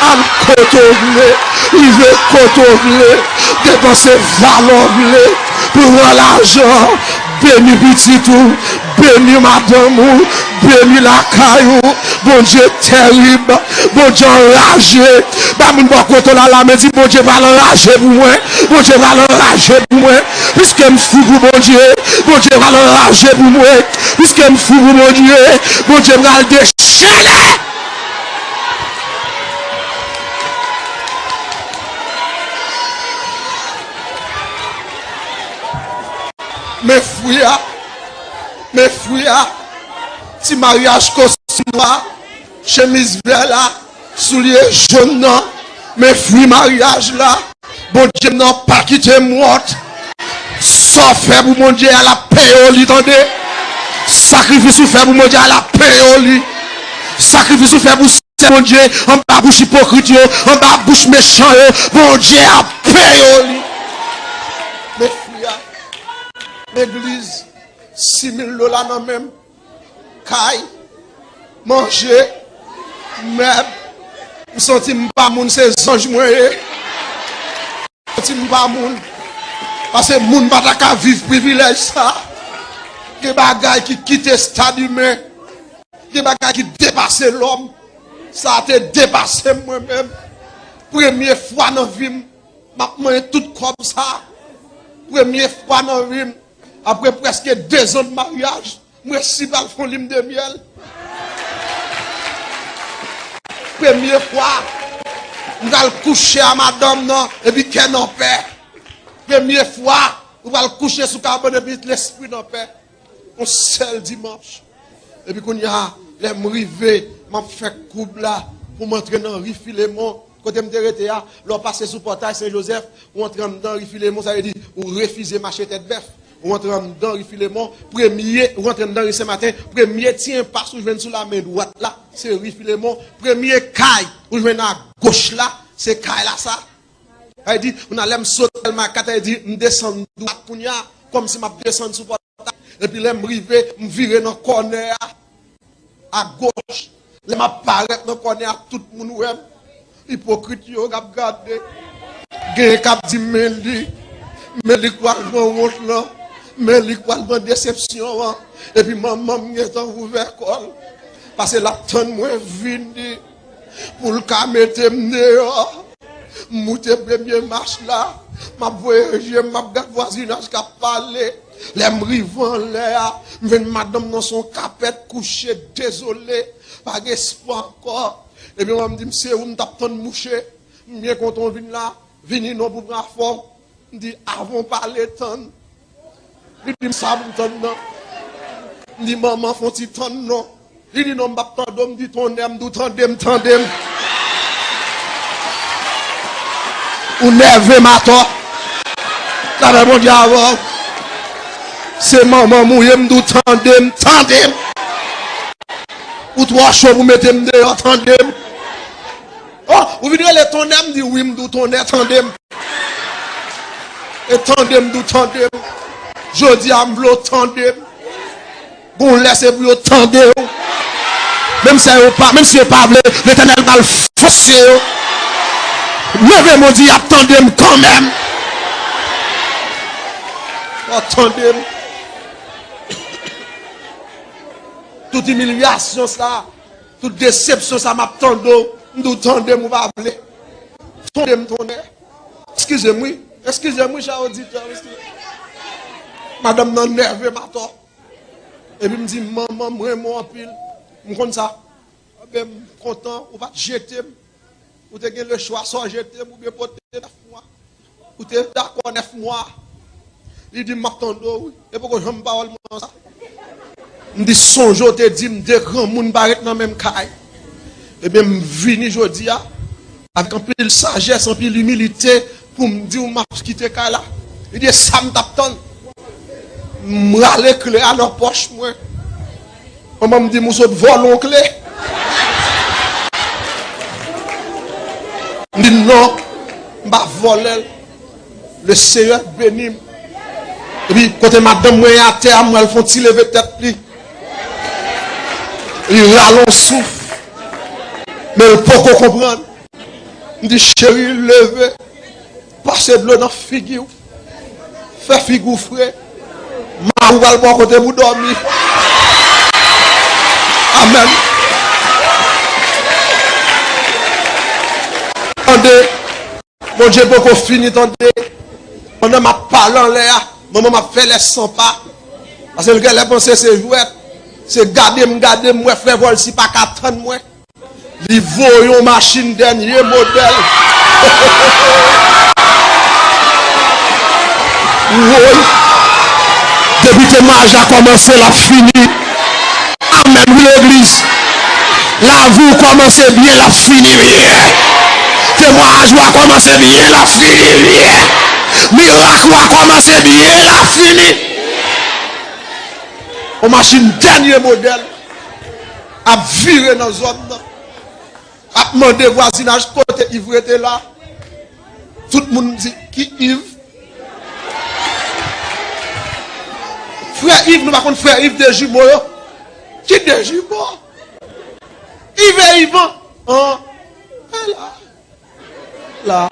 Al kote w vle. Rive kote w vle. Depanse valè w vle. Pran lajan. Beni pitit ou. Beni madanm ou. Beni lakay ou. Bondye terib. Bondye anraje. Ba moun bò kote w la lamen, di, Bondye pral anraje pou mwen. Bondye pral anraje pou mwen. Piske m fou pou Bondye, Bondye pral anraje pou mwen. Piske m fou pou Bondye, Bondye pral dechène. Men fwi a. Men fwi a. Ti maryaj kostim nwa, chemiz vè la, soulye jòn nan. Men fwi maryaj la. Bondye m nan pa kite m wont. Sa w fè pou Bondye a, l ap peye w li, tande. Sakrifis ou fè pou Bondye a, l ap peye w li. Sakrifis ou fè pou sèvant Bondye, anba bouch ipokrit yo, anba bouch mechan yo, Bondye ap peye w li. Men fwi a, legliz, sis mil dola nan men m, kay, manje, mèb, m santi m pa moun, se zanj mwen ye. Santi m pa moun. Paske moun pa ta ka viv privilèj sa. Gen bagay ki kite stad imen. Gen bagay ki depase lòm. Sa te depase m mwen menm. Premye fwa nan vi m, m ap manyen tout kòb sa. Premye fwa nan vi m, apre prèske dezan de maryaj, m resi pral fè yon lim de myèl. Premye fwa, m pral kouche a madanm nan, epi kè nan pè. Premye fwa, ou pral kouche sou kabann, epi lespri nan pè. Yon sèl dimanch. Epi kounye a, lè m rive, m ap fè koub la pou m antre nan ri Filemon. Kote m te rete a, lè w pase sou pòtay Sen Jozèf, ou antre anndan ri Filemon, sa vle di ou refize mache tèt bèf. Ou antre anndan ri Filemon, premye, ou antre anndan ri Sen Maten, premye ti enpas ou jwenn sou lamen dwat la, se ri Filemon. Premye kay ou jwenn agoch la, se kay la sa. Sa vle di, kounye a lè m sot Dèlma kat, sa vle di, m desann dwat kounye a, kòmsi m ap desann sou pòtay. Epi lè m rive, m vire nan kònè a, agoch. Lè m ap parèt nan kònè a, tout moun wè m. Ipokrit yo k ap gade. Genyen k ap di, men li, men li k pral pran wont lan, men li k pral pran desepsyon an. Epi manman m gentan ouvè kò l. Paske l ap tann mwen vini pou l ka mete m deyò. M moute premye mach la, m ap voye je m, m ap gad vwazinaj k ap pale. Lè m rive anlè a, m jwenn madanm nan se yon kapèt kouche, dezole, pa gen espwa ankò. Epi mwen m di m se ou m t ap tann mouche, m byen kontan w vin la, vini non pou pran afè w. M di, avan w pale, tann. Li di m, sa pou m tann nan? M di, manman, fè yon ti tann non. Li di, non, m p ap tande w. M di, tonnè, m di w tande m, tande m. Ou nève m atò. Talè Bondye avè w. Se manman m ou ye, m di w tande m, tande m. Ou twò cho pou mete m deyò, tande m. Oh, ou vin rele tonnè, m di wi, m di w tonnè, tande m. E tande m, di w tande m. Jodi a, m vle w tande m. Gon lè se pou yo tande w. Menm si yo pa, menm si yo pa vle, Letènèl pral fòse yo. Leve men w, di, y ap tande m kanmenm. Yo tande m. Tout imilyasyon sa, tout desepsyon sa, m ap tande w. M di w tande m, ou pa vle. Tande m, tonnè. Eskize m wi. Eskize m wi, chè oditè, eskize. Madanm nan nève m atò. Epi m di, manman, m renmen w anpil. M konn sa. Enben, m kontan, ou pa t jete m. Ou te gen lechwa, swa w jete m oubyen pote nèf mwa. Ou te dakò nèf mwa. Li di m, m ap tande w wi. E poko janm pawòl mwen sa. M di, sonje w te di m de granmoun pa ret nan menm kay. Ebyen, m vini jodi a avèk anpil sajès, anpil imilite pou m di w m ap kite kay la. Li di, e sa m t ap tann. M rale kle a nan pòch mwen. Manman m di m, ou sot vòlè yon kle? M di, non, m pa vòlè l. Le Seyè beni m. Epi, kote madanm mwen ye atè a, m wè l fè yon ti leve tèt li. Li rale yon souf. Men l poko konprann. M di, cheri, leve. Pase dlo nan figi w. Fè figi w fre. Mari w pral ba w kote pou dòmi. Amèn. Tande. Bondye poko fini, tande. Pandan m ap pale anlè a, manman m ap fè lè san pa. Paske l genlè panse se jwèt. Se gade m, gade m, wè frè Volcy pa ka tann mwen. Li voye yon machin dènye modèl. Woy! Depi temwayaj la kòmanse, l ap fini. Amèn, wi, legliz. Lavi w kòmanse byen, l ap fini byen. Temwayaj ou a kòmanse byen, l ap fini byen. Mirak ou a kòmanse byen, l ap fini. Yon machin dènye modèl ap vire nan zòn nan. Ap mande vwazinaj kote Iv rete la. Tout moun di, "Ki Iv?" Frè Iv, nou pa konn frè Iv de jimo yo? Ki de jimo? Iv e Ivan. An. E la. La.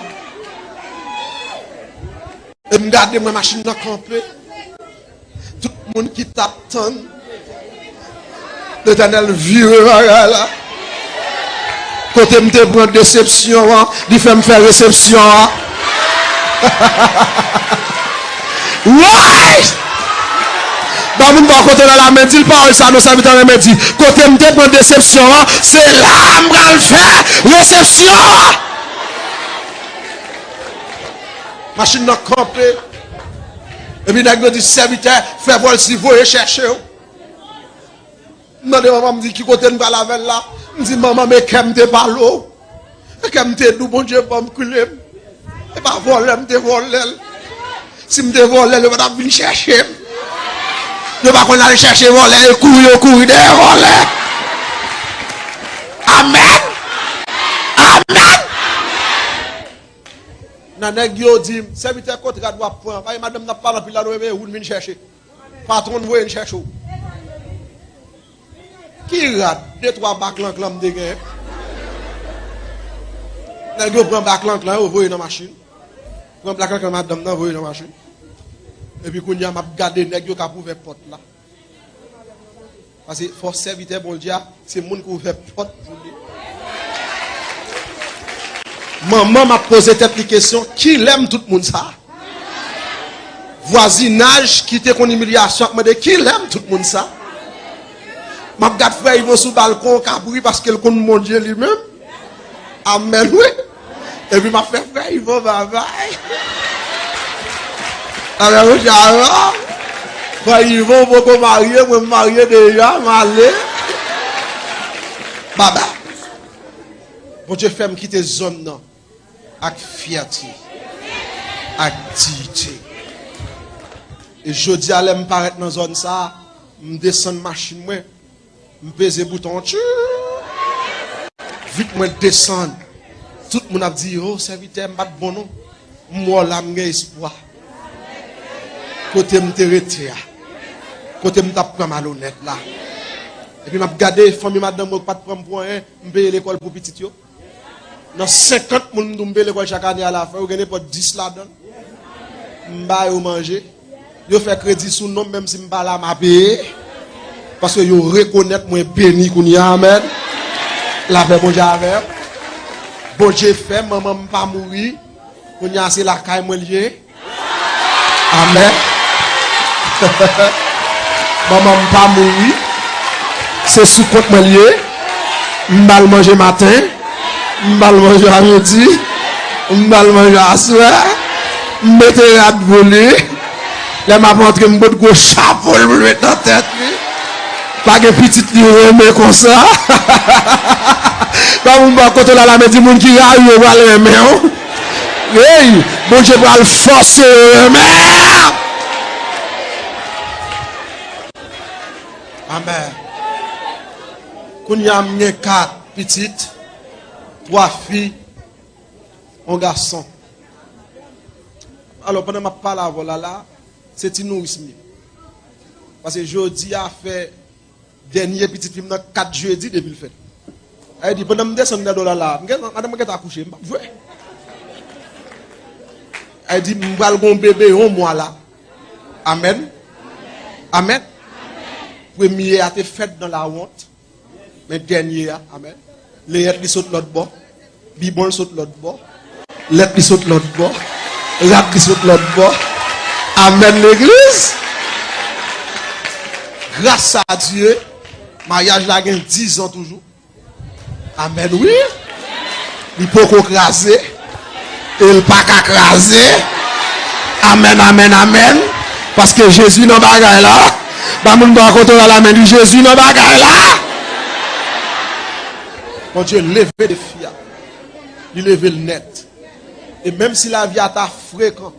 E m gade, mwen, machin nan kanpe. Tout moun ki t ap tann Letènèl vire bagay la. Kote m te pran desepsyon an, li fè m fè resepsyon an. Woy! Ba moun bò kote w la, la men, di l pawòl sa, non, sèvitè renmen di. Kote m te pran desepsyon an, se la m pral fè resepsyon an. Machin nan kanpe. Epi nèg yo di, "Sèvitè, fè vòlsi voye chèche w." M mande manman m, di, "Ki kote n pral avè l la?" M di, "Manman, men kè m te pale w. E kè m te di w, Bondye ban m kle m. E pa vòlè m te vòlè l. Si m te vòlè l, yo pa t ap vin chèche m. Yo pa konn al chèche vòlè, e kouri yo kouri dèyè vòlè." Amèn. Amèn. Nan nèg yo di m, "Sèvitè, kot rad w ap pran? Paske madanm nan ap pale anpil la, nou reve ou vin chèche. Patwon voye n chèche w." Ki rad? De twa baklanklan m te genyen. Nèg yo pran baklanklan yo voye nan machin. Pran baklanklan madanm nan voye nan machin. Epi kounye a m ap gade nèg yo k ap ouvè pòt la. Paske fò sèvitè Bondye a, se moun ki ouvè pòt pou li. Manman m ap poze tèt li kesyon, "Kilè m tout moun sa?" Vwazinaj ki te konn imilyasyon ap mande, "Kilè m tout moun sa?" M ap gad frè Ivan sou balkon, k ap ri paske l konn Bondye li menm. Amèn, wi. Epi m ap fè frè Ivan babay. Amèn, Bondye, alò. Frè Ivan poko marye, mwen m marye deja, m ale. Babay. Bondye fè m kite zòn nan ak fyète, ak diyite. E jodi a, lè m parèt nan zòn sa a, m desann machin mwen, m peze bouton, tchuu! Vit mwen desann. Tout moun ap di, "O, sèvitè, m pa t bon non. M wè w la, m gen espwa." Kote m te rete a? Kote m t ap pran malonèt la? Epi m ap gade fanmi madanm mwen ki pa t pran m pou anyen, m peye lekòl pou pitit yo. Nan senkant moun m di w m peye lekòl chak ane, alafen, yo gen nenpòt dis ladan l. M ba yo manje. Yo fè kredi sou non m, menm si m pa la, m a peye. Paske yo rekonèt mwen beni kounye a, amèn. Lapè Bondye avè w. Bondye fè manman m pa mouri. Kounye a, se lakay mwen l ye. Amèn. Manman m pa mouri. Se sou kont mwen l ye. M ba l manje maten. M ba l manje a midi. M ba l manje aswè. M mete rad pou li. Lè m ap antre, m pot gwo chapo l pou l met nan tèt li. Pa gen pitit li renmen konsa. Ba moun bò kote w la, la men, di, "Moun ki rayi w yo pral renmen w." Hey, Bondye pral fòse yo renmen. Amèn. Kounye a, m gen kat pitit, twa fi, yon gason. Alò, pandan m ap pale avè w la, la, se ti nouris m ye. Paske jodi a fè dènye pitit fi m nan kat jedi depi l fèt. Sa vle di, pandan m desann nan do la la, m gen, madanm mwen gentan akouche, m p ap jwe. Sa vle di, m pral gon bebe yon mwa la. Amèn. Amèn. Premye a te fèt nan lawont, men dènye a, amèn. Leyèt li sot lòt bò. Bibwon l sot lòt bò. Lèt li sot lòt bò. Rad li sot lòt bò. Amèn, legliz. Gras a Dye, maryaj la gen diz an toujou. Amèn, wi. Li poko kraze. E l pa ka kraze. Amèn, amèn, amèn. Paske Jezi nan bagay la. Ba moun bò kote w la, la men, di, "Jezi nan bagay la." Bondye leve defi a. Li leve l nèt. E menm si lavi a ta frekan,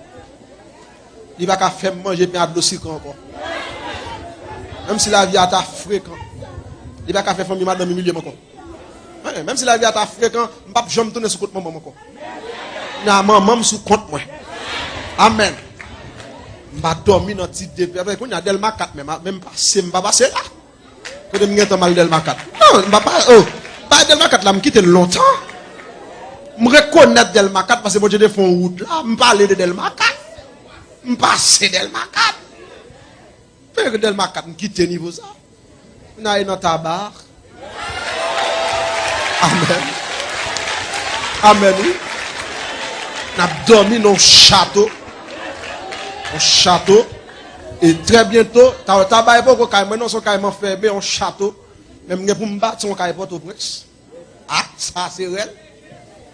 li pa ka fè m manje pen a dlo sikre ankò. Menm si lavi a ta frekan, li pa ka fè fanmi madanm imilye m ankò. Hein, menm si lavi a ta frekan, m p ap janm tounen sou kont manman m ankò. Nan manman m sou kont mwen. Amèn. M pa dòmi nan ti de pè. Kounye a Dèlma kat menm, menm pase, m pa pase la. Kote m gentan mal Dèlma kat. Non, m pa pa, oh, bay Dèlma kat la, m kite l lontan. M rekonèt Dèlma kat paske Bondye te fè yon wout la, m pale de Dèlma kat. M pase Dèlma kat. Pè Dèlma kat, m kite nivo sa. M ale nan Taba. Amèn. Amèn, wi. N ap dòmi nan yon chato. Yon chato. E trè byento, Ta-, Taba e poko kay mwen, non, se yon kay m anfèmen, yon chato. Men m gen pou m bati yon kay Pòtoprens. Ah, sa se rèl.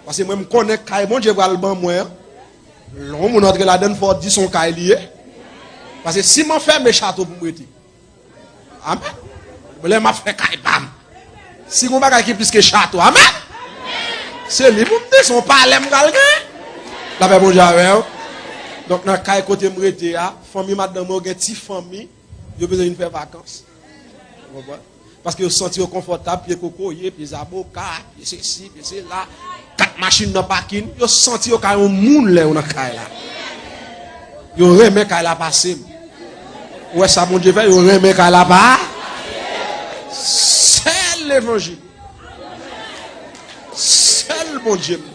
Paske mwen, m konnen kay Bondye pral ban mwen an. Lè yon moun antre ladann, fò w di se yon kay li ye. Paske si m anfèmen chato pou m rete. Amèn. Lè m ap fè kay pa m. Si gon bagay ki plis ke chato, amèn. Se li pou m di, se yon palè m pral gen. Lapè Bondye avè w. Donk, nan kay kote m rete a, fanmi madanm mwen yo gen ti fanmi, yo bezwen vin fè vakans. Ou konprann? Paske yo santi yo konfòtab, pye kokoye, pye zaboka, pye sesi, pye sela, kat machin nan pakin, yo santi yo ka yon moun lè yo nan kay la. Yo renmen kay la pase m. Ou wè sa Bondye fè, yo renmen kay la pa. Sèl levanjil. Sèl Bondye m.